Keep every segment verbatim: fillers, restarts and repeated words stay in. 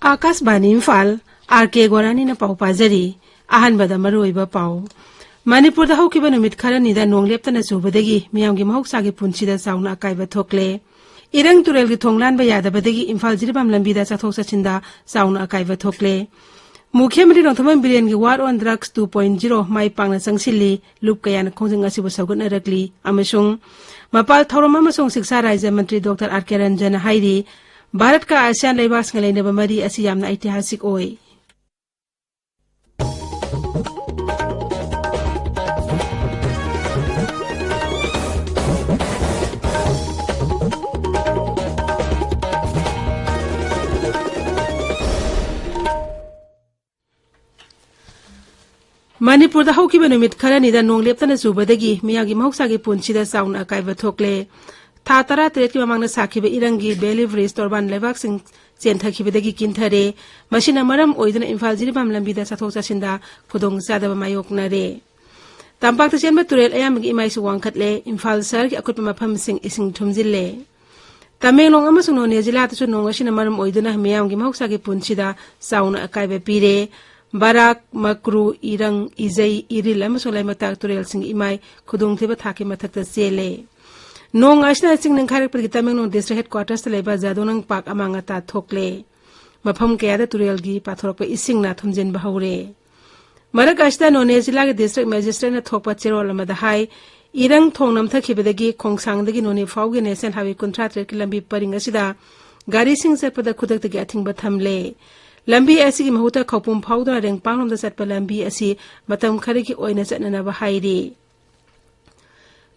ꯑꯥꯀꯥꯁꯕꯥꯅꯤ Imphal, R ꯀꯦ ꯒꯣꯔꯥꯅꯤꯅ ꯄꯥꯎ ꯄꯥꯖꯔꯤ꯫ ꯑꯍꯥꯟꯕꯗ ꯃꯔꯨꯑꯣꯏꯕ ꯄꯥꯎ꯫ ꯃꯅꯤꯄꯨꯔꯗ ꯍꯧꯈꯤꯕ ꯅꯨꯃꯤꯠ ꯈꯔꯅꯤꯗ ꯅꯣꯡ ꯂꯦꯞꯇꯅ ꯆꯨꯕꯗꯒꯤ ꯃꯤꯌꯥꯝꯒꯤ ꯃꯍꯧꯁꯥꯒꯤ ꯄꯨꯟꯁꯤꯗ ꯆꯥꯎꯅ ꯑꯀꯥꯏꯕ ꯊꯣꯛꯂꯦ꯫ ꯏꯔꯪ ꯇꯨꯔꯦꯜꯒꯤ ꯊꯣꯡ ꯂꯥꯟꯕ ꯌꯥꯗꯕꯗꯒꯤ ꯏꯝꯐꯥꯜ ꯖꯤꯔꯤꯕꯥꯝ ꯂꯝꯕꯤꯗ ꯆꯠꯊꯣꯛ ꯆꯠꯁꯤꯟꯗ ꯆꯥꯎꯅ ꯑꯀꯥꯏꯕ ꯊꯣꯛꯂꯦ꯫ ꯃꯨꯈ꯭ꯌ ꯃꯟꯇ꯭ꯔꯤ Nongthombam ꯕꯤꯔꯦꯟꯒꯤ War on Drugs two point zero ꯃꯥꯏ ꯄꯥꯛꯅ ꯆꯪꯁꯤꯜꯂꯤ, ꯂꯨꯞ ꯀꯌꯥꯅ ꯈꯣꯡꯖꯪ ꯑꯁꯤꯕꯨ ꯁꯧꯒꯠꯅꯔꯛꯂꯤ ꯑꯃꯁꯨꯡ ꯃꯄꯥꯜ ꯊꯧꯔꯝ ꯑꯃꯁꯨꯡ ꯁꯤꯛꯁꯥ ꯔꯥꯖ꯭ꯌ ꯃꯟꯇ꯭ꯔꯤ ꯗꯣꯛꯇꯔ ꯑꯥꯔ ꯀꯦ ꯔꯟꯖꯟꯅ ꯍꯥꯏꯔꯤ, ꯚꯥꯔꯠꯀ ꯑꯁꯤꯌꯥꯟ ꯂꯩꯕꯥꯛꯁꯤꯡꯒ ꯂꯩꯅꯕ ꯃꯔꯤ ꯑꯁꯤ ꯌꯥꯝꯅ ꯑꯩꯇꯤꯍꯥꯁꯤꯛ ꯑꯣꯏ꯫ ꯃꯅꯤꯄꯨꯔꯗ ꯍꯧꯈꯤꯕ ꯅꯨꯃꯤꯠ ꯈꯔꯅꯤꯗ ꯅꯣꯡ ꯂꯦꯞꯇꯅ ꯆꯨꯕꯗꯒꯤ ꯃꯤꯌꯥꯝꯒꯤ ꯃꯍꯧꯁꯥꯒꯤ ꯄꯨꯟꯁꯤꯗ ꯆꯥꯎꯅ ꯑꯀꯥꯏꯕ ꯊꯣꯛꯂꯦ꯫ ꯊꯥ ꯇꯔꯥꯇꯔꯦꯠꯀꯤ ꯃꯃꯥꯡꯗ ꯁꯥꯈꯤꯕ ꯏꯔꯪꯒꯤ ꯕꯦꯂꯤ ꯕ꯭ꯔꯤꯖ ꯇꯣꯔꯕꯥꯟ ꯂꯩꯕꯥꯛꯁꯤꯡ ꯆꯦꯟꯊꯈꯤꯕꯗꯒꯤ ꯀꯤꯟꯊꯔꯦ꯫ ꯃꯁꯤꯅ ꯃꯔꯝ ꯑꯣꯏꯗꯨꯅ ꯏꯝꯐꯥꯜ ꯖꯤꯔꯤꯕꯥꯝ ꯂꯝꯕꯤꯗ ꯆꯠꯊꯣꯛ ꯆꯠꯁꯤꯟꯗ ꯈꯨꯗꯣꯡꯆꯥꯗꯕ ꯃꯥꯌꯣꯛꯅꯔꯦ꯫ ꯇꯝꯄꯥꯛꯇ ꯆꯦꯟꯕ ꯇꯨꯔꯦꯜ ꯑꯌꯥꯝꯕꯒꯤ ꯏꯃꯥꯏꯁꯨ ꯋꯥꯡꯈꯠꯂꯦ꯫ ꯏꯝꯐꯥꯜ ꯁꯍꯔꯒꯤ ꯑꯀꯨꯠꯄ ꯃꯐꯝꯁꯤꯡ ꯏꯁꯤꯡ ꯊꯨꯝꯖꯤꯜꯂꯦ꯫ ꯇꯃꯦꯡꯂꯣꯡ ꯑꯃꯁꯨꯡ ꯅꯣꯅꯦ ꯖꯤꯂꯥꯗꯁꯨ ꯅꯣꯡ ꯑꯁꯤꯅ ꯃꯔꯝ ꯑꯣꯏꯗꯨꯅ ꯃꯤꯌꯥꯝꯒꯤ ꯃꯍꯧꯁꯥꯒꯤ ꯄꯨꯟꯁꯤꯗ ꯆꯥꯎꯅ ꯑꯀꯥꯏꯕ ꯄꯤꯔꯦ꯫ ꯕꯔꯥꯛ, ꯃꯀ꯭ꯔꯨ, ꯏꯔꯪ, ꯏꯖꯩ, ꯏꯔꯤꯜ ꯑꯃꯁꯨꯡ ꯂꯩꯃꯇꯥꯛ ꯇꯨꯔꯦꯜꯁꯤꯡꯒꯤ ꯏꯃꯥꯏ ꯈꯨꯗꯣꯡꯊꯤꯕ ꯊꯥꯛꯀꯤ ꯃꯊꯛꯇ ꯆꯦꯜꯂꯦ꯫ ꯅꯣꯡ ꯑꯁꯤꯅ ꯆꯤꯡ ꯅꯤꯡꯈꯥꯏꯔꯛꯄꯗꯒꯤ ꯇꯃꯦꯡꯂꯣꯡ ꯗꯤꯁꯇ꯭ꯔꯤꯛ ꯍꯦꯗꯀ꯭ꯋꯥꯇꯔꯁꯇ ꯂꯩꯕ ꯖꯥꯗꯣꯅꯪ ꯄꯥꯛ ꯑꯃꯥꯡ ꯑꯇꯥ ꯊꯣꯛꯂꯦ꯫ ꯃꯐꯝ ꯀꯌꯥꯗ ꯇꯨꯔꯦꯜꯒꯤ ꯄꯥꯊꯣꯔꯛꯄ ꯏꯁꯤꯡꯅ ꯊꯨꯝꯖꯤꯟꯕ ꯍꯧꯔꯦ꯫ ꯃꯔꯛ ꯑꯁꯤꯗ ꯅꯣꯅꯦ ꯖꯤꯂꯥꯒꯤ ꯗꯤꯁꯇ꯭ꯔꯤꯛ ꯃꯦꯖꯤꯁꯇ꯭ꯔꯦꯠꯅ ꯊꯣꯛꯄ ꯆꯦꯔꯣꯜ ꯑꯃꯗ ꯍꯥꯏ, ꯏꯔꯪ ꯊꯣꯡ ꯅꯝꯊꯈꯤꯕꯗꯒꯤ ꯈꯣꯡꯁꯥꯡꯗꯒꯤ ꯅꯣꯅꯦ ꯐꯥꯎꯒꯤ ꯅꯦꯁꯅꯦꯜ ꯍꯥꯏꯋꯦ ꯀꯨꯟꯊ꯭ꯔꯥ ꯇꯔꯦꯠꯀꯤ ꯂꯝꯕꯤ ꯄꯔꯤꯡ ꯑꯁꯤꯗ ꯒꯥꯔꯤꯁꯤꯡ ꯆꯠꯄꯗ ꯈꯨꯗꯛꯇꯒꯤ ꯑꯊꯤꯡꯕ ꯊꯝꯂꯦ꯫ ꯂꯝꯕꯤ ꯑꯁꯤꯒꯤ ꯃꯍꯨꯠꯇ ꯈꯧꯄꯨꯝ ꯐꯥꯎꯗꯨꯅ ꯔꯦꯡꯄꯥꯡꯂꯣꯝꯗ ꯆꯠꯄ ꯂꯝꯕꯤ ꯑꯁꯤ ꯃꯇꯝ ꯈꯔꯒꯤ ꯑꯣꯏꯅ ꯆꯠꯅꯅꯕ ꯍꯥꯏꯔꯤ꯫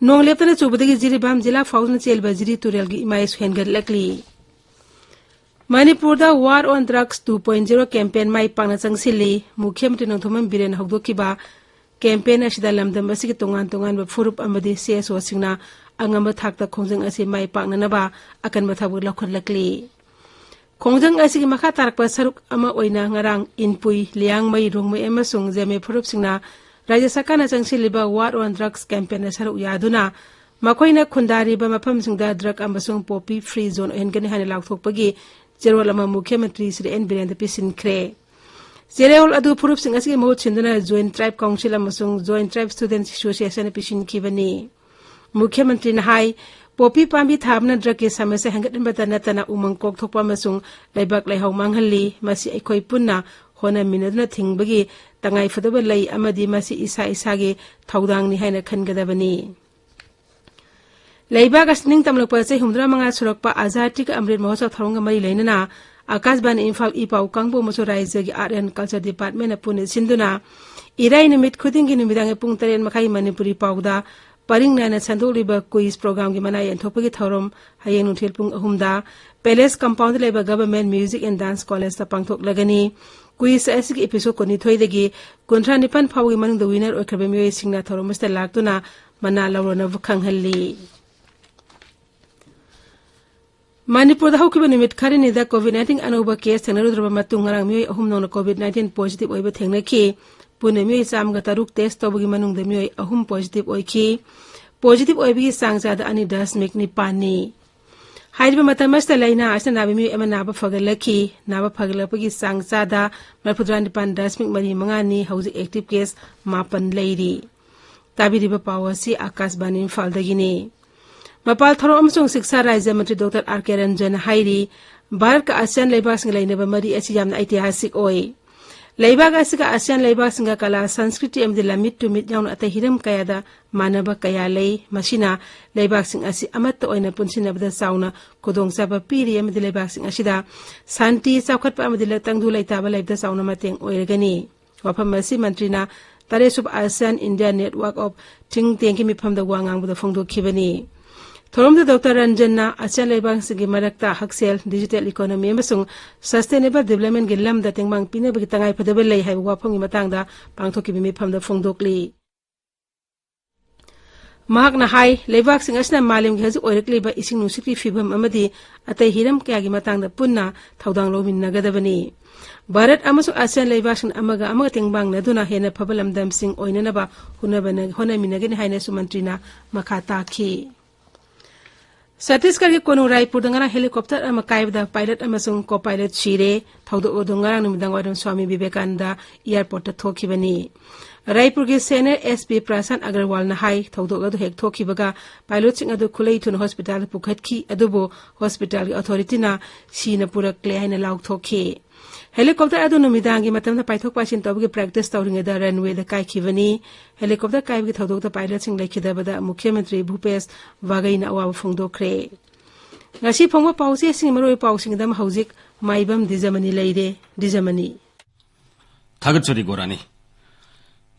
ꯅꯣꯡ ꯂꯦꯞꯇꯅ ꯆꯨꯕꯗꯒꯤ ꯖꯤꯔꯤꯕꯥꯝ ꯖꯤꯂꯥ ꯐꯥꯎꯗꯨꯅ ꯆꯦꯜꯂꯤꯕ ꯖꯤꯔꯤ ꯇꯨꯔꯦꯜꯒꯤ ꯏꯃꯥꯏꯁꯨ ꯍꯦꯟꯒꯠꯂꯛꯂꯤ꯫ ꯃꯅꯤꯄꯨꯔꯗ War on Drugs two point zero campaign ꯃꯥꯏ ꯄꯥꯛꯅ ꯆꯪꯁꯤꯜꯂꯤ꯫ ꯃꯨꯈ꯭ꯌ ꯃꯟꯇ꯭ꯔꯤ ꯅꯣꯡꯊꯣꯝꯕꯝ ꯕꯤꯔꯦꯟꯅ ꯍꯧꯗꯣꯛꯈꯤꯕ campaign ꯑꯁꯤꯗ ꯂꯝꯗꯝ ꯑꯁꯤꯒꯤ ꯇꯣꯉꯥꯟ ꯇꯣꯉꯥꯟꯕ ꯐꯨꯔꯨꯞ ꯑꯃꯗꯤ ꯁꯤ ꯑꯦꯁ ꯑꯣꯁꯤꯡꯅ ꯑꯉꯝꯕ ꯊꯥꯛꯇ ꯈꯣꯡꯖꯪ ꯑꯁꯤ ꯃꯥꯏ ꯄꯥꯛꯅꯅꯕ ꯑꯀꯟꯕ ꯊꯕꯛ ꯂꯧꯈꯠꯂꯛꯂꯤ꯫ ꯈꯣꯡꯖꯪ ꯑꯁꯤꯒꯤ ꯃꯈꯥ ꯇꯥꯔꯛꯄ ꯁꯔꯨꯛ ꯑꯃ ꯑꯣꯏꯅ ꯉꯔꯥꯡ ꯏꯟꯄꯨꯏ, ꯂꯤꯌꯥꯡꯃꯩ, ꯔꯣꯡꯃꯩ ꯑꯃꯁꯨꯡ ꯖꯦꯃꯦ ꯐꯨꯔꯨꯞꯁꯤꯡꯅ ꯔꯥꯖ꯭ꯌ ꯁꯔꯀꯥꯔꯅ ꯆꯪꯁꯤꯜꯂꯤꯕ War on Drugs campaignꯗ ꯁꯔꯨꯛ ꯌꯥꯗꯨꯅ ꯃꯈꯣꯏꯅ ꯈꯨꯟꯗꯥꯔꯤꯕ ꯃꯐꯝꯁꯤꯡꯗ drug ꯑꯃꯁꯨꯡ poppy free zone ꯑꯣꯏꯍꯟꯒꯅꯤ ꯍꯥꯏꯅ ꯂꯥꯎꯊꯣꯛꯄꯒꯤ ꯆꯦꯔꯣꯜ ꯑꯃ ꯃꯨꯈ꯭ꯌ ꯃꯟꯇ꯭ꯔꯤ ꯁ꯭ꯔꯤ ꯑꯦꯟ ꯕꯤꯔꯦꯟꯗ ꯄꯤꯁꯤꯟꯈ꯭ꯔꯦ꯫ ꯆꯦꯔꯣꯜ ꯑꯗꯨ ꯐꯨꯔꯨꯞꯁꯤꯡ ꯑꯁꯤꯒꯤ ꯃꯍꯨꯠ ꯁꯤꯟꯗꯨꯅ Joint Tribe Council ꯑꯃꯁꯨꯡ Joint Tribe Students Association ꯄꯤꯁꯤꯟꯈꯤꯕꯅꯤ꯫ ꯃꯨꯈ꯭ꯌ ꯃꯟꯇ꯭ꯔꯤꯅ ꯍꯥꯏ, ꯄꯣꯄꯤ ꯄꯥꯝꯕꯤ ꯊꯥꯕꯅ ꯗ꯭ꯔꯒꯀꯤ ꯁꯃꯁ꯭ꯌꯥ ꯍꯦꯟꯒꯠꯍꯟꯕꯇ ꯅꯠꯇꯅ ꯎꯃꯪ ꯀꯣꯛꯊꯣꯛꯄ ꯑꯃꯁꯨꯡ ꯂꯩꯕꯥꯛ ꯂꯩꯍꯥꯎ ꯃꯥꯡꯍꯜꯂꯤ꯫ ꯃꯁꯤ ꯑꯩꯈꯣꯏ ꯄꯨꯟꯅ ꯍꯣꯠꯅꯃꯤꯟꯅꯗꯨꯅ ꯊꯤꯡꯕꯒꯤ ꯇꯉꯥꯏꯐꯗꯕ ꯂꯩ ꯑꯃꯗꯤ ꯃꯁꯤ ꯏꯁꯥ ꯏꯁꯥꯒꯤ ꯊꯧꯗꯥꯡꯅꯤ ꯍꯥꯏꯅ ꯈꯟꯒꯗꯕꯅꯤ꯫ ꯂꯩꯕꯥꯛ ꯑꯁꯤ ꯅꯤꯡꯇꯝꯂꯛꯄ ꯆꯍꯤ ꯍꯨꯝꯐꯨꯇꯔꯥ ꯃꯉꯥ ꯁꯨꯔꯛꯄ ꯑꯖꯥꯗꯤ ꯀ ꯑꯃ꯭ꯔꯤꯠ ꯃꯍꯣꯠꯁꯕ ꯊꯧꯔꯝꯒ ꯃꯔꯤ ꯂꯩꯅꯅ ꯑꯀꯥꯁꯕꯥꯅꯤ ꯏꯝꯐꯥꯜ ꯏ ꯄꯥꯎ ꯀꯥꯡꯕꯨ ꯑꯃꯁꯨꯡ ꯔꯥꯖ꯭ꯌꯒꯤ Art and Culture Department ꯄꯨꯟꯅ ꯁꯤꯟꯗꯨꯅ ꯏꯔꯥꯏ ꯅꯨꯃꯤꯠ ꯈꯨꯗꯤꯡꯒꯤ ꯅꯨꯃꯤꯗꯥꯡꯒꯤ ꯄꯨꯡ ꯇꯔꯦꯠ ꯃꯈꯥꯏ ꯃꯅꯤꯄꯨꯔꯤ ꯄꯥꯎꯗ ꯄꯔꯤꯡ ꯅꯥꯏꯅ ꯁꯟꯗꯣꯛꯂꯤꯕ quiz programꯒꯤ ꯃꯅꯥ ꯌꯦꯟꯊꯣꯛꯄꯒꯤ ꯊꯧꯔꯝ ꯍꯌꯦꯡ ꯅꯨꯡꯊꯤꯜ ꯄꯨꯡ ꯑꯍꯨꯝꯗ Palace Compoundꯗ ꯂꯩꯕ Government Music and Dance Collegeꯇ ꯄꯥꯡꯊꯣꯛꯂꯒꯅꯤ꯫ Quiz ꯑꯁꯤꯒꯤ episode ꯀꯨꯟꯅꯤꯊꯣꯏꯗꯒꯤ ꯀꯨꯟꯊ꯭ꯔꯥ ꯅꯤꯄꯥꯟ ꯐꯥꯎꯕꯒꯤ ꯃꯅꯨꯡꯗ winner ꯑꯣꯏꯈ꯭ꯔꯕ ꯃꯤꯑꯣꯏꯁꯤꯡꯅ ꯊꯧꯔꯝ ꯑꯁꯤꯗ ꯂꯥꯛꯇꯨꯅ ꯃꯅꯥ ꯂꯧꯔꯣꯅꯕꯨ ꯈꯪꯍꯜꯂꯤ꯫ ꯃꯅꯤꯄꯨꯔꯗ ꯍꯧꯈꯤꯕ ꯅꯨꯃꯤꯠ ꯈꯔꯅꯤꯗ COVID nineteen ꯑꯅꯧꯕ case ꯊꯦꯡꯅꯔꯨꯗ꯭ꯔꯕ ꯃꯇꯨꯡ ꯉꯔꯥꯡ ꯃꯤꯑꯣꯏ ꯑꯍꯨꯝ ꯅꯧꯅ COVID nineteen positive ꯑꯣꯏꯕ ꯊꯦꯡꯅꯈꯤ꯫ ꯄꯨꯟꯅ ꯃꯤꯑꯣꯏ ꯆꯥꯝꯃꯒ ꯇꯔꯨꯛ test ꯇꯧꯕꯒꯤ ꯃꯅꯨꯡꯗ ꯃꯤꯑꯣꯏ ꯑꯍꯨꯝ positive ꯑꯣꯏꯈꯤ꯫ Positive ꯑꯣꯏꯕꯒꯤ ꯆꯥꯡ ꯆꯥꯗ ꯑꯅꯤ ꯗꯁꯃꯤꯛ ꯅꯤꯄꯥꯟꯅꯤ꯫ ꯍꯥꯏꯔꯤꯕ ꯃꯇꯝ ꯑꯁꯤꯗ ꯂꯥꯏꯅꯥ ꯑꯁꯤꯅ ꯅꯥꯕ ꯃꯤꯑꯣꯏ ꯑꯃ ꯅꯥꯕ ꯐꯒꯠꯂꯛꯈꯤ꯫ ꯅꯥꯕ ꯐꯒꯠꯂꯛꯄꯒꯤ ꯆꯥꯡ ꯆꯥꯗ ꯃꯔꯤꯐꯨꯇꯔꯥ ꯅꯤꯄꯥꯟ ꯗꯁꯃꯤꯛ ꯃꯔꯤ ꯃꯉꯥꯅꯤ꯫ ꯍꯧꯖꯤꯛ active case ꯃꯥꯄꯟ ꯂꯩꯔꯤ꯫ ꯇꯥꯕꯤꯔꯤꯕ ꯄꯥꯎ ꯑꯁꯤ ꯑꯀꯥꯁꯕꯥꯅꯤ ꯏꯝꯐꯥꯜꯗꯒꯤꯅꯤ꯫ ꯃꯄꯥꯜ ꯊꯧꯔꯝ ꯑꯃꯁꯨꯡ ꯁꯤꯛꯁꯥ ꯔꯥꯖ꯭ꯌ ꯃꯟꯇ꯭ꯔꯤ ꯗꯣꯛꯇꯔ ꯑꯥꯔ ꯀꯦ ꯔꯟꯖꯟꯅ ꯍꯥꯏꯔꯤ, ꯚꯥꯔꯠꯀ ꯑꯁꯤꯌꯥꯟ ꯂꯩꯕꯥꯛꯁꯤꯡꯒ ꯂꯩꯅꯕ ꯃꯔꯤ ꯑꯁꯤ ꯌꯥꯝꯅ ꯑꯩꯇꯤꯍꯥꯁꯤꯛ ꯑꯣꯏ꯫ ꯂꯩꯕꯥꯛ ꯑꯁꯤꯒ ꯑꯁꯤꯌꯥꯟ ꯂꯩꯕꯥꯛꯁꯤꯡꯒ ꯀꯂꯥ, ꯁꯪꯁꯀ꯭ꯔꯤꯇꯤ ꯑꯃꯗꯤ ꯂꯝꯃꯤꯠ ꯇꯨꯃꯤꯠ ꯌꯥꯎꯅ ꯑꯇꯩ ꯍꯤꯔꯝ ꯀꯌꯥꯗ ꯃꯥꯟꯅꯕ ꯀꯌꯥ ꯂꯩ꯫ ꯃꯁꯤꯅ ꯂꯩꯕꯥꯛꯁꯤꯡ ꯑꯁꯤ ꯑꯃꯠꯇ ꯑꯣꯏꯅ ꯄꯨꯟꯁꯤꯟꯅꯕꯗ ꯆꯥꯎꯅ ꯈꯨꯗꯣꯡꯆꯥꯕ ꯄꯤꯔꯤ ꯑꯃꯗꯤ ꯂꯩꯕꯥꯛꯁꯤꯡ ꯑꯁꯤꯗ ꯁꯥꯟꯇꯤ, ꯆꯥꯎꯈꯠꯄ ꯑꯃꯗꯤ ꯂ-, ꯇꯪꯗꯨ ꯂꯩꯇꯥꯕ ꯂꯩꯕꯗ ꯆꯥꯎꯅ ꯃꯇꯦꯡ ꯑꯣꯏꯔꯒꯅꯤ꯫ ꯋꯥꯐꯝ ꯑꯁꯤ ꯃꯟꯇ꯭ꯔꯤꯅ ꯇꯔꯦꯠꯁꯨꯕ ASEAN India Network of Think Tankꯀꯤ ꯃꯤꯐꯝꯗ ꯋꯥ ꯉꯥꯡꯕꯗ ꯐꯣꯡꯗꯣꯛꯈꯤꯕꯅꯤ꯫ ꯊꯧꯔꯝꯗꯨꯗ ꯗꯣꯛꯇꯔ ꯔꯟꯖꯟꯅ ꯑꯁꯤꯌꯥꯟ ꯂꯩꯕꯥꯛꯁꯤꯡꯒꯤ ꯃꯔꯛꯇ ꯍꯛꯁꯦꯜ, digital economy ꯑꯃꯁꯨꯡ sustainable developmentꯀꯤ ꯂꯝꯗ ꯇꯦꯡꯕꯥꯡ ꯄꯤꯅꯕꯒꯤ ꯇꯉꯥꯏꯐꯗꯕ ꯂꯩ ꯍꯥꯏꯕ ꯋꯥꯐꯝꯒꯤ ꯃꯇꯥꯡꯗ ꯄꯥꯡꯊꯣꯛꯈꯤꯕ ꯃꯤꯐꯝꯗ ꯐꯣꯡꯗꯣꯛꯂꯤ꯫ ꯃꯍꯥꯛꯅ ꯍꯥꯏ, ꯂꯩꯕꯥꯛꯁꯤꯡ ꯑꯁꯤꯅ ꯃꯥꯂꯦꯝꯒꯤ ꯍꯧꯖꯤꯛ ꯑꯣꯏꯔꯛꯂꯤꯕ ꯏꯁꯤꯡ ꯅꯨꯡꯁꯤꯠꯀꯤ ꯐꯤꯕꯝ ꯑꯃꯗꯤ ꯑꯇꯩ ꯍꯤꯔꯝ ꯀꯌꯥꯒꯤ ꯃꯇꯥꯡꯗ ꯄꯨꯟꯅ ꯊꯧꯗꯥꯡ ꯂꯧꯃꯤꯟꯅꯒꯗꯕꯅꯤ꯫ ꯚꯥꯔꯠ ꯑꯃꯁꯨꯡ ASEAN ꯂꯩꯕꯥꯛꯁꯤꯡꯅ ꯑꯃꯒ ꯑꯃꯒ ꯇꯦꯡꯕꯥꯡꯅꯗꯨꯅ ꯍꯦꯟꯅ ꯐꯕ ꯂꯝꯗꯝꯁꯤꯡ ꯑꯣꯏꯅꯅꯕ ꯍꯣꯠꯅꯕꯅ-, ꯍꯣꯠꯅꯃꯤꯟꯅꯒꯅꯤ ꯍꯥꯏꯅꯁꯨ ꯃꯟꯇ꯭ꯔꯤꯅ ꯃꯈꯥ ꯇꯥꯈꯤ꯫ ꯁꯠꯇꯤꯁꯒꯔꯒꯤ ꯀꯣꯅꯨ ꯔꯥꯏꯄꯨꯔꯗ ꯉꯔꯥꯡ helicopter ꯑꯃ ꯀꯥꯏꯕꯗ pilot ꯑꯃꯁꯨꯡ co-pilot ꯁꯤꯔꯦ꯫ ꯊꯧꯗꯣꯛ ꯑꯗꯨ ꯉꯔꯥꯡ ꯅꯨꯃꯤꯗꯥꯡ ꯋꯥꯏꯔꯝ ꯁ꯭ꯋꯥꯃꯤ ꯕꯤꯕꯦꯀꯥꯅꯟꯗ airportꯇ ꯊꯣꯛꯈꯤꯕꯅꯤ꯫ ꯔꯥꯏꯄꯨꯔꯒꯤ senior SP ꯄ꯭ꯔꯁꯥꯟ ꯑꯒꯔꯋꯥꯜꯅ ꯍꯥꯏ, ꯊꯧꯗꯣꯛ ꯑꯗꯨ ꯍꯦꯛ ꯊꯣꯛꯈꯤꯕꯒ pilotꯁꯤꯡ ꯑꯗꯨ ꯈꯨꯂꯩ ꯊꯨꯅ hospitalꯗ ꯄꯨꯈꯠꯈꯤ, ꯑꯗꯨꯕꯨ hospitalꯒꯤ authorityꯅ ꯁꯤꯅ ꯄꯨꯔꯛꯂꯦ ꯍꯥꯏꯅ ꯂꯥꯎꯊꯣꯛꯈꯤ꯫ Helicopter ꯑꯗꯨ ꯅꯨꯃꯤꯗꯥꯡꯒꯤ ꯃꯇꯝꯗ ꯄꯥꯏꯊꯣꯛ ꯄꯥꯏꯁꯤꯟ ꯇꯧꯕꯒꯤ practice ꯇꯧꯔꯤꯉꯩꯗ runwayꯗ ꯀꯥꯏꯈꯤꯕꯅꯤ꯫ Helicopter ꯀꯥꯏꯕꯒꯤ ꯊꯧꯗꯣꯛꯇ pilotꯁꯤꯡ ꯂꯩꯈꯤꯗꯕꯗ ꯃꯨꯈ꯭ꯌ ꯃꯟꯇ꯭ꯔꯤ ꯚꯨꯄꯦꯁ ꯚꯥꯒꯩꯅ ꯑꯋꯥꯕ ꯐꯣꯡꯗꯣꯛꯈ꯭ꯔꯦ꯫ ꯉꯁꯤ ꯐꯣꯡꯕ ꯄꯥꯎꯆꯦꯁꯤꯡꯒꯤ ꯃꯔꯨꯑꯣꯏꯕ ꯄꯥꯎꯁꯤꯡꯗꯝ ꯍꯧꯖꯤꯛ ꯃꯥꯏꯕꯝ ꯗꯤꯖꯃꯅꯤ ꯂꯩꯔꯦ꯫ ꯗꯤꯖꯃꯅꯤ꯫ ꯊꯥꯒꯠꯆꯔꯤ ꯒꯣꯔꯥꯅꯤ꯫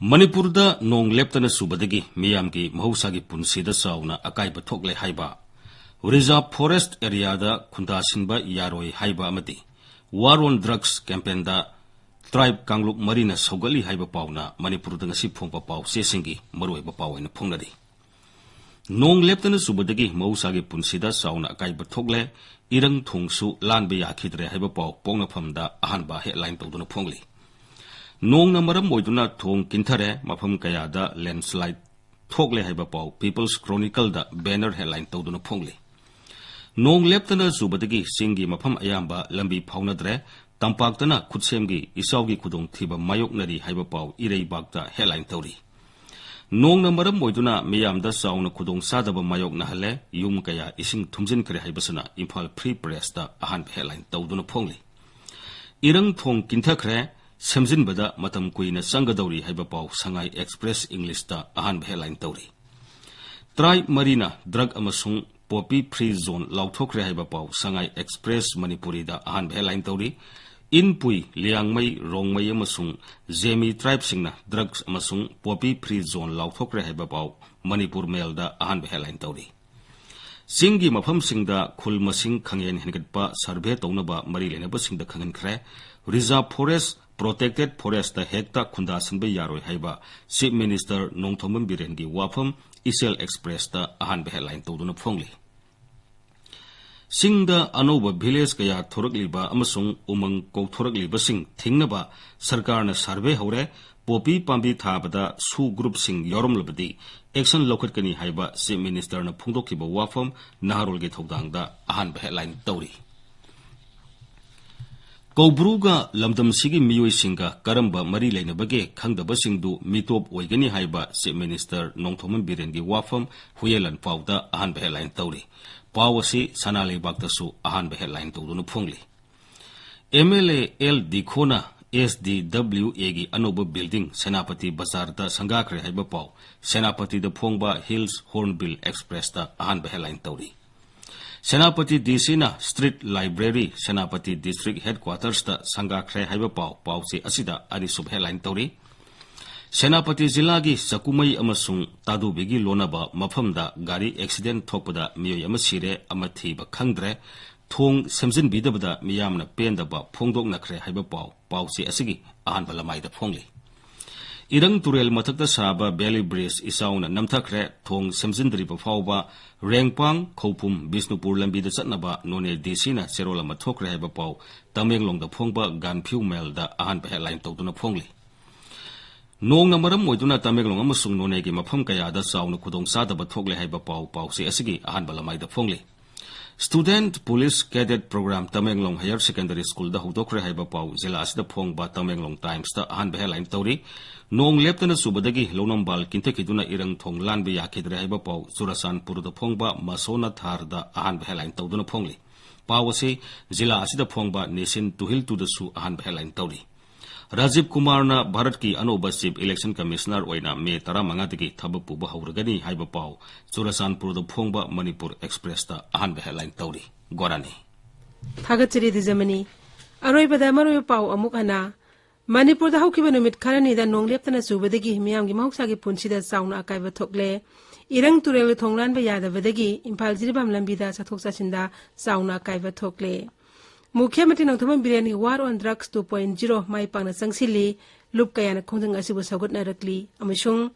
ꯃꯅꯤꯄꯨꯔꯗ ꯅꯣꯡ ꯂꯦꯞꯇꯅ ꯆꯨꯕꯗꯒꯤ ꯃꯤꯌꯥꯝꯒꯤ ꯃꯍꯧꯁꯥꯒꯤ ꯄꯨꯟꯁꯤꯗ ꯆꯥꯎꯅ ꯑꯀꯥꯏꯕ ꯊꯣꯛꯂꯦ ꯍꯥꯏꯕ, reserve forest areaꯗ ꯈꯨꯟꯗꯥꯁꯤꯟꯕ ꯌꯥꯔꯣꯏ ꯍꯥꯏꯕ ꯑꯃꯗꯤ war on drugs campaignꯗ tribe ꯀꯥꯡꯂꯨꯞ ꯃꯔꯤꯅ ꯁꯧꯒꯠꯂꯤ ꯍꯥꯏꯕ ꯄꯥꯎꯅ ꯃꯅꯤꯄꯨꯔꯗ ꯉꯁꯤ ꯐꯣꯡꯕ ꯄꯥꯎꯆꯦꯁꯤꯡꯒꯤ ꯃꯔꯨꯑꯣꯏꯕ ꯄꯥꯎ ꯑꯣꯏꯅ ꯐꯣꯡꯅꯔꯤ꯫ ꯅꯣꯡ ꯂꯦꯞꯇꯅ ꯆꯨꯕꯗꯒꯤ ꯃꯍꯧꯁꯥꯒꯤ ꯄꯨꯟꯁꯤꯗ ꯆꯥꯎꯅ ꯑꯀꯥꯏꯕ ꯊꯣꯛꯂꯦ, ꯏꯔꯪ ꯊꯣꯡꯁꯨ ꯂꯥꯟꯕ ꯌꯥꯈꯤꯗ꯭ꯔꯦ ꯍꯥꯏꯕ ꯄꯥꯎ ꯄꯣꯛꯅꯐꯝꯗ ꯑꯍꯥꯟꯕ headline ꯇꯧꯗꯨꯅ ꯐꯣꯡꯂꯤ꯫ ꯅꯣꯡꯅ ꯃꯔꯝ ꯑꯣꯏꯗꯨꯅ ꯊꯣꯡ ꯀꯤꯟꯊꯔꯦ, ꯃꯐꯝ ꯀꯌꯥꯗ landslide ꯊꯣꯛꯂꯦ ꯍꯥꯏꯕ ꯄꯥꯎ People's Chronicleꯗ banner headline ꯇꯧꯗꯨꯅ ꯐꯣꯡꯂꯤ꯫ ꯅꯣꯡ ꯂꯦꯞꯇꯅ ꯆꯨꯕꯗꯒꯤ ꯆꯤꯡꯒꯤ ꯃꯐꯝ ꯑꯌꯥꯝꯕ ꯂꯝꯕꯤ ꯐꯥꯎꯅꯗ꯭ꯔꯦ, ꯇꯝꯄꯥꯛꯇꯅ ꯈꯨꯠꯁꯦꯝꯒꯤ ꯏꯆꯥꯎꯒꯤ ꯈꯨꯗꯣꯡꯊꯤꯕ ꯃꯥꯌꯣꯛꯅꯔꯤ ꯍꯥꯏꯕ ꯄꯥꯎ ꯏꯔꯩꯕꯥꯛꯇ headline ꯇꯧꯔꯤ꯫ ꯅꯣꯡꯅ ꯃꯔꯝ ꯑꯣꯏꯗꯨꯅ ꯃꯤꯌꯥꯝꯗ ꯆꯥꯎꯅ ꯈꯨꯗꯣꯡꯆꯥꯗꯕ ꯃꯥꯌꯣꯛꯅꯍꯜꯂꯦ, ꯌꯨꯝ ꯀꯌꯥ ꯏꯁꯤꯡ ꯊꯨꯝꯖꯤꯟꯈ꯭ꯔꯦ ꯍꯥꯏꯕꯁꯤꯅ ꯏꯝꯐꯥꯜ Free Pressꯇ ꯑꯍꯥꯟꯕ headline ꯇꯧꯗꯨꯅ ꯐꯣꯡꯂꯤ꯫ ꯏꯔꯪ ꯊꯣꯡ ꯀꯤꯟꯊꯈ꯭ꯔꯦ, ꯁꯦꯝꯖꯤꯟꯕꯗ ꯃꯇꯝ ꯀꯨꯏꯅ ꯆꯪꯒꯗꯧꯔꯤ ꯍꯥꯏꯕ ꯄꯥꯎ ꯁꯉꯥꯏ Express Englishꯇ ꯑꯍꯥꯟꯕ headline ꯇꯧꯔꯤ꯫ Tribe ꯃꯔꯤꯅ drug ꯑꯃꯁꯨꯡ poppy free zone ꯂꯥꯎꯊꯣꯛꯈ꯭ꯔꯦ ꯍꯥꯏꯕ ꯄꯥꯎ ꯁꯉꯥꯏ Express ꯃꯅꯤꯄꯨꯔꯤꯗ ꯑꯍꯥꯟꯕ headline ꯇꯧꯔꯤ꯫ ꯏꯟꯄꯨꯏ, ꯂꯤꯌꯥꯡꯃꯩ, ꯔꯣꯡꯃꯩ ꯑꯃꯁꯨꯡ ꯖꯦꯃꯤ tribeꯁꯤꯡꯅ drugs ꯑꯃꯁꯨꯡ poppy free zone ꯂꯥꯎꯊꯣꯛꯈ꯭ꯔꯦ ꯍꯥꯏꯕ ꯄꯥꯎ ꯃꯅꯤꯄꯨꯔ Mailꯗ ꯑꯍꯥꯟꯕ headline ꯇꯧꯔꯤ꯫ ꯆꯤꯡꯒꯤ ꯃꯐꯝꯁꯤꯡꯗ ꯈꯨꯜ ꯃꯁꯤꯡ ꯈꯪꯍꯦꯟ ꯍꯦꯟꯒꯠꯄ survey ꯇꯧꯅꯕ ꯃꯔꯤ ꯂꯩꯅꯕꯁꯤꯡꯗ ꯈꯪꯍꯟꯈ꯭ꯔꯦ꯫ Reserve forest, protected forestꯇ ꯍꯦꯛꯇ ꯈꯨꯟꯗꯥꯁꯤꯟꯕ ꯌꯥꯔꯣꯏ ꯍꯥꯏꯕ Chief Minister ꯅꯣꯡꯊꯣꯝꯕꯝ ꯕꯤꯔꯦꯟꯒꯤ ꯋꯥꯐꯝ Ichil Expressꯇ ꯑꯍꯥꯟꯕ headline ꯇꯧꯗꯨꯅ ꯐꯣꯡꯂꯤ꯫ ꯆꯤꯡꯗ ꯑꯅꯧꯕ village ꯀꯌꯥ ꯊꯣꯔꯛꯂꯤꯕ ꯑꯃꯁꯨꯡ ꯎꯃꯪ ꯀꯣꯛꯊꯣꯔꯛꯂꯤꯕꯁꯤꯡ ꯊꯤꯡꯅꯕ ꯁꯔꯀꯥꯔꯅ survey ꯍꯧꯔꯦ꯫ ꯄꯣꯄꯤ ꯄꯥꯝꯕꯤ ꯊꯥꯕꯗ ꯁꯨ ꯒ꯭ꯔꯨꯞꯁꯤꯡ ꯌꯥꯎꯔꯝꯂꯕꯗꯤ ꯑꯦꯛꯁꯟ ꯂꯧꯈꯠꯀꯅꯤ ꯍꯥꯏꯕ ꯆꯤꯐ ꯃꯤꯅꯤꯁꯇꯔꯅ ꯐꯣꯡꯗꯣꯛꯈꯤꯕ ꯋꯥꯐꯝ ꯅꯍꯥꯔꯣꯜꯒꯤ ꯊꯧꯗꯥꯡꯗ ꯑꯍꯥꯟꯕ ꯍꯦꯗꯂꯥꯏꯟ ꯇꯧꯔꯤ꯫ ꯀꯧꯕ꯭ꯔꯨꯒ ꯂꯝꯗꯝꯁꯤꯒꯤ ꯃꯤꯑꯣꯏꯁꯤꯡꯒ ꯀꯔꯝꯕ ꯃꯔꯤ ꯂꯩꯅꯕꯒꯦ ꯈꯪꯗꯕꯁꯤꯡꯗꯨ ꯃꯤꯇꯣꯞ ꯑꯣꯏꯒꯅꯤ ꯍꯥꯏꯕ ꯆꯤꯐ ꯃꯤꯅꯤꯁꯇꯔ ꯅꯣꯡꯊꯣꯝꯕꯝ ꯕꯤꯔꯦꯟꯒꯤ ꯋꯥꯐꯝ ꯍꯨꯌꯦꯟ ꯂꯥꯟꯄꯥꯎꯗ ꯑꯍꯥꯟꯕ ꯍꯦꯗꯂꯥꯏꯟ ꯇꯧꯔꯤ꯫ ꯄꯥꯎ ꯑꯁꯤ ꯁꯅꯥ ꯂꯩꯕꯥꯛꯇꯁꯨ ꯑꯍꯥꯟꯕ ꯍꯦꯗꯂꯥꯏꯟ ꯇꯧꯗꯨꯅ ꯐꯣꯡꯂꯤ꯫ ꯑꯦꯝ ꯑꯦꯜ ꯑꯦ ꯑꯦꯜ ꯗꯤꯈꯣꯅ ꯑꯦꯁ ꯗꯤ ꯗꯕ꯭ꯂꯤꯎ ꯑꯦꯒꯤ ꯑꯅꯧꯕ ꯕꯤꯜꯗꯤꯡ ꯁꯦꯅꯥꯄꯇꯤ ꯕꯖꯥꯔꯗ ꯁꯪꯒꯥꯈ꯭ꯔꯦ ꯍꯥꯏꯕ ꯄꯥꯎ ꯁꯦꯅꯥꯄꯇꯤꯗ ꯐꯣꯡꯕ ꯍꯤꯜꯁ ꯍꯣꯔꯟꯕꯤꯜ ꯑꯦꯛꯁꯄ꯭ꯔꯦꯁꯇ ꯑꯍꯥꯟꯕ ꯍꯦꯗꯂꯥꯏꯟ ꯇꯧꯔꯤ꯫ ꯁꯦꯅꯥꯄꯇꯤ ꯗꯤ ꯁꯤꯅ ꯁ꯭ꯇ꯭ꯔꯤꯠ ꯂꯥꯏꯕ꯭ꯔꯦꯔꯤ ꯁꯦꯅꯥꯄꯇꯤ ꯗꯤꯁꯇ꯭ꯔꯤꯛ ꯍꯦꯗꯀ꯭ꯋꯥꯇꯔꯁꯇ ꯁꯪꯒꯥꯈ꯭ꯔꯦ ꯍꯥꯏꯕ ꯄꯥꯎ, ꯄꯥꯎꯆꯦ ꯑꯁꯤꯗ ꯑꯅꯤꯁꯨꯕ ꯍꯦꯗꯂꯥꯏꯟ ꯇꯧꯔꯤ꯫ ꯁꯦꯅꯥꯄꯇꯤ ꯖꯤꯂꯥꯒꯤ ꯆꯥꯀꯨꯃꯩ ꯑꯃꯁꯨꯡ ꯇꯥꯗꯨꯕꯤꯒꯤ ꯂꯣꯟꯅꯕ ꯃꯐꯝꯗ ꯒꯥꯔꯤ ꯑꯦꯛꯁꯤꯗꯦꯟ ꯊꯣꯛꯄꯗ ꯃꯤꯑꯣꯏ ꯑꯃ ꯁꯤꯔꯦ, ꯑꯃ ꯊꯤꯕ ꯈꯪꯗ꯭ꯔꯦ꯫ ꯊꯣꯡ ꯁꯦꯝꯖꯤꯟꯕꯤꯗꯕꯗ ꯃꯤꯌꯥꯝꯅ ꯄꯦꯟꯗꯕ ꯐꯣꯡꯗꯣꯛꯅꯈ꯭ꯔꯦ ꯍꯥꯏꯕ ꯄꯥꯎ, ꯄꯥꯎꯆꯦ ꯑꯁꯤꯒꯤ ꯑꯍꯥꯟꯕ ꯂꯃꯥꯏꯗ ꯐꯣꯡꯂꯤ꯫ ꯏꯔꯪ ꯇꯨꯔꯦꯜ ꯃꯊꯛꯇ ꯁꯥꯕ ꯕꯦꯂꯤ ꯕ꯭ꯔꯤꯖ ꯏꯆꯥꯎꯅ ꯅꯝꯊꯈ꯭ꯔꯦ꯫ ꯊꯣꯡ ꯁꯦꯝꯖꯤꯟꯗ꯭ꯔꯤꯕ ꯐꯥꯎꯕ ꯔꯦꯡꯄꯥꯡ, ꯈꯧꯄꯨꯝ, ꯕꯤꯁꯅꯨꯄꯨꯔ ꯂꯝꯕꯤꯗ ꯆꯠꯅꯕ ꯅꯣꯅꯦ ꯗꯤ ꯁꯤꯅ ꯆꯦꯔꯣꯜ ꯑꯃ ꯊꯣꯛꯈ꯭ꯔꯦ ꯍꯥꯏꯕ ꯄꯥꯎ ꯇꯃꯦꯡꯂꯣꯡꯗ ꯐꯣꯡꯕ ꯒꯥꯟꯐ꯭ꯌꯨ ꯃꯦꯜꯗ ꯑꯍꯥꯟꯕ ꯍꯦꯗꯂꯥꯏꯟ ꯇꯧꯗꯨꯅ ꯐꯣꯡꯂꯤ꯫ ꯅꯣꯡꯅ ꯃꯔꯝ ꯑꯣꯏꯗꯨꯅ ꯇꯃꯦꯡꯂꯣꯡ ꯑꯃꯁꯨꯡ ꯅꯣꯅꯦꯒꯤ ꯃꯐꯝ ꯀꯌꯥꯗ ꯆꯥꯎꯅ ꯈꯨꯗꯣꯡꯆꯥꯗꯕ ꯊꯣꯛꯂꯦ ꯍꯥꯏꯕ ꯄꯥꯎ, ꯄꯥꯎꯆꯦ ꯑꯁꯤꯒꯤ ꯑꯍꯥꯟꯕ ꯂꯃꯥꯏꯗ ꯐꯣꯡꯂꯤ꯫ Student police cadet programme Tamenglong higher secondary ꯁ꯭ꯀꯨꯜꯗ ꯍꯧꯗꯣꯛꯈ꯭ꯔꯦ ꯍꯥꯏꯕ ꯄꯥꯎ ꯖꯤꯂꯥ ꯑꯁꯤꯗ ꯐꯣꯡꯕ ꯇꯃꯦꯡꯂꯣꯡ ꯇꯥꯏꯝꯁꯇ ꯑꯍꯥꯟꯕ ꯍꯦꯗꯂꯥꯏꯟ ꯇꯧꯔꯤ꯫ ꯅꯣꯡ ꯂꯦꯞꯇꯅ ꯆꯨꯕꯗꯒꯤ ꯂꯧꯅꯝꯕꯥꯜ ꯀꯤꯟꯊꯛꯈꯤꯗꯨꯅ ꯏꯔꯪ ꯊꯣꯡ ꯂꯥꯟꯕ ꯌꯥꯈꯤꯗ꯭ꯔꯦ ꯍꯥꯏꯕ ꯄꯥꯎ ꯆꯨꯔꯆꯥꯟꯄꯨꯔꯗ ꯐꯣꯡꯕ ꯃꯁꯣꯅꯥꯊꯥꯔꯗ ꯑꯍꯥꯟꯕ ꯍꯦꯗꯂꯥꯏꯟ ꯇꯧꯗꯨꯅ ꯐꯣꯡꯂꯤ꯫ ꯄꯥꯎ ꯑꯁꯤ ꯖꯤꯂꯥ ꯑꯁꯤꯗ ꯐꯣꯡꯕ ꯅꯦꯁꯟ ꯇꯨꯍꯤꯜ ꯇꯨꯗꯁꯨ ꯑꯍꯥꯟꯕ ꯍꯦꯗꯂꯥꯏꯟ ꯇꯧꯔꯤ꯫ ꯔꯥꯖꯤꯕ ꯀꯨꯃꯥꯔꯅ ꯚꯥꯔꯠꯀꯤ ꯑꯅꯧꯕ ꯆꯤꯐ ꯏꯂꯦꯛꯁꯟ ꯀꯃꯤꯁꯅꯔ ꯑꯣꯏꯅ ꯃꯦ ꯇꯔꯥꯃꯉꯥꯗꯒꯤ ꯊꯕꯛ ꯄꯨꯕ ꯍꯧꯔꯒꯅꯤ ꯍꯥꯏꯕ ꯄꯥꯎ ꯆꯨꯔꯆꯥꯟꯄꯨꯔꯗ ꯐꯣꯡꯕ ꯃꯅꯤꯄꯨꯔ ꯑꯦꯛꯁꯄ꯭ꯔꯦꯁꯇ ꯑꯍꯥꯟꯕ ꯍꯦꯗꯂꯥꯏꯟ ꯇꯧꯔꯤ꯫ ꯒꯣꯔꯥꯅꯤ꯫ ꯊꯥꯒꯠꯆꯔꯤ ꯗꯤꯖꯃꯅꯤ꯫ ꯑꯔꯣꯏꯕꯗ ꯃꯔꯨꯑꯣꯏꯕ ꯄꯥꯎ ꯑꯃꯨꯛ ꯍꯟꯅ꯫ ꯃꯅꯤꯄꯨꯔꯗ ꯍꯧꯈꯤꯕ ꯅꯨꯃꯤꯠ ꯈꯔꯅꯤꯗ ꯅꯣꯡ ꯂꯦꯞꯇꯅ ꯆꯨꯕꯗꯒꯤ ꯃꯤꯌꯥꯝꯒꯤ ꯃꯍꯧꯁꯥꯒꯤ ꯄꯨꯟꯁꯤꯗ ꯆꯥꯎꯅ ꯑꯀꯥꯏꯕ ꯊꯣꯛꯂꯦ꯫ ꯏꯔꯪ ꯇꯨꯔꯦꯜꯒꯤ ꯊꯣꯡ ꯂꯥꯟꯕ ꯌꯥꯗꯕꯗꯒꯤ ꯏꯝꯐꯥꯜ ꯖꯤꯔꯤꯕꯥꯝ ꯂꯝꯕꯤꯗ ꯆꯠꯊꯣꯛ ꯆꯠꯁꯤꯟꯗ ꯆꯥꯎꯅ ꯑꯀꯥꯏꯕ ꯊꯣꯛꯂꯦ꯫ ꯃꯨꯈ꯭ꯌ ꯃꯟꯇ꯭ꯔꯤ Nongthombam ꯕꯤꯔꯦꯟꯒꯤ War on Drugs two point zero ꯃꯥꯏ ꯄꯥꯛꯅ ꯆꯪꯁꯤꯜꯂꯤ, ꯂꯨꯞ ꯀꯌꯥꯅ ꯈꯣꯡꯖꯪ ꯑꯁꯤꯕꯨ ꯁꯧꯒꯠꯅꯔꯛꯂꯤ ꯑꯃꯁꯨꯡ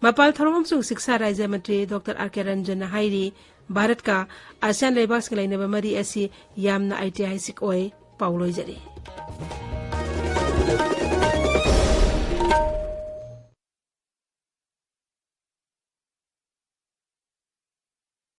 ꯃꯄꯥꯜ ꯊꯧꯔꯝ ꯑꯃꯁꯨꯡ ꯁꯤꯛꯁꯥ ꯔꯥꯖ꯭ꯌ ꯃꯟꯇ꯭ꯔꯤ ꯗꯣꯛꯇꯔ ꯑꯥꯔ ꯀꯦ ꯔꯟꯖꯟꯅ ꯍꯥꯏꯔꯤ, ꯚꯥꯔꯠꯀ ꯑꯁꯤꯌꯥꯟ ꯂꯩꯕꯥꯛꯁꯤꯡꯒ ꯂꯩꯅꯕ ꯃꯔꯤ ꯑꯁꯤ ꯌꯥꯝꯅ ꯑꯩꯇꯤꯍꯥꯁꯤꯛ ꯑꯣꯏ꯫ ꯄꯥꯎ ꯂꯣꯏꯖꯔꯦ꯫